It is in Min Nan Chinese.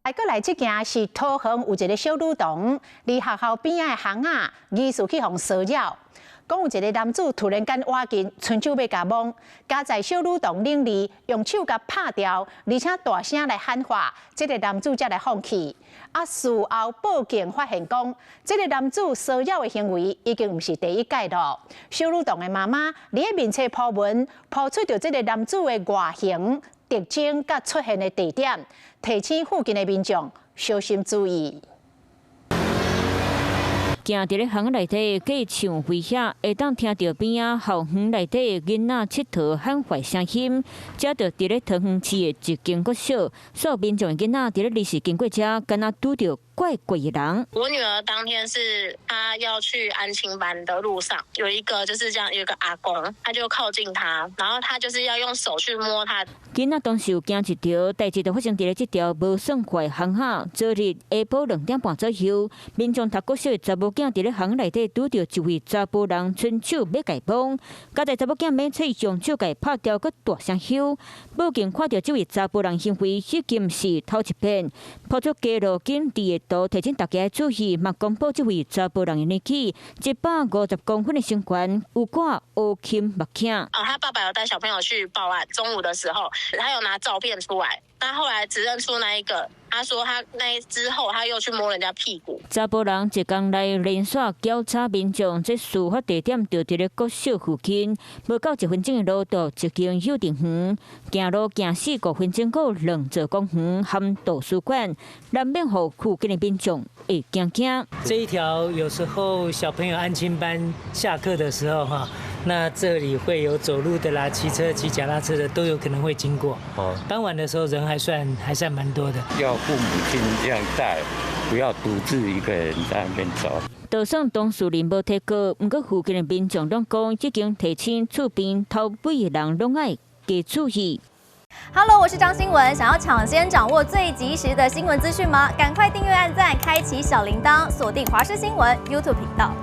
來閣來這件是桃園有一个小女童，佇學校邊仔的巷仔，疑似去予騷擾。講有一个男子突然間倚近，伸手欲共摸，佳哉小女童忍戾，用手共拍掉，而且大聲來喊話，這个男子才來放棄。啊，事後報警發現講，這个男子騷擾的行為已經毋是第一擺囉。小女童的媽媽佇咧面冊 po 文，po 出著這个男子的外形、特徵佮出現的地點，提醒附近的民眾小心注意。行佇咧巷內底隔牆圍遐，會當聽著邊仔校園內底囡仔𨑨迌喊話聲音。這就佇咧桃園市的一間國小，所有民眾的囡仔佇咧離時經過遮，敢若拄著怪怪的人。我女兒當天是她要去安親班的路上，有一個就是這樣，有一個阿公，他就靠近她，然後他就是要用手去摸她。囡仔當時有驚一趒，代誌就發生佇咧這條無算闊的巷仔。昨日下晡2點半左右，民眾讀國小的查某囝佇咧巷內底拄著一位查埔人伸手欲共摸，佳哉查某囝免喙用手共拍掉，閣大聲吼。報警看著這位查埔人行為，已經毋是頭一遍，拋出街路景佇的圖，提醒大家注意，嘛公布這位查埔人的年紀，150公分的身懸，有掛烏金目鏡。啊，他爸爸有帶小朋友去報案，中午的時候，他有拿照片出來，但後來只認出那一個。他說他那之後他又去摸人家屁股。查埔人一工來連續攪吵民眾，這事發地點就佇咧國小附近，無夠一分鐘的路途，一間幼稚園，行路行4、5分鐘，閣有兩座公園含圖書館，難免予附近的民眾會驚驚。這一條有時候小朋友安親班下課的時候，哈，那這裡會有走路的啦，騎車、騎腳踏車的都有可能會經過。哦，傍晚的時候人還算蠻多的。要父母親這樣帶，不要獨自一個人在那邊走。就算當事人無提告，毋過附近的民眾攏講，已經提醒厝邊頭尾的人攏愛加注意。 Hello，我是張新文，想要搶先掌握最及時的新聞資訊嗎？趕快訂閱、按讚、開啟小鈴鐺，鎖定華視新聞 YouTube 頻道。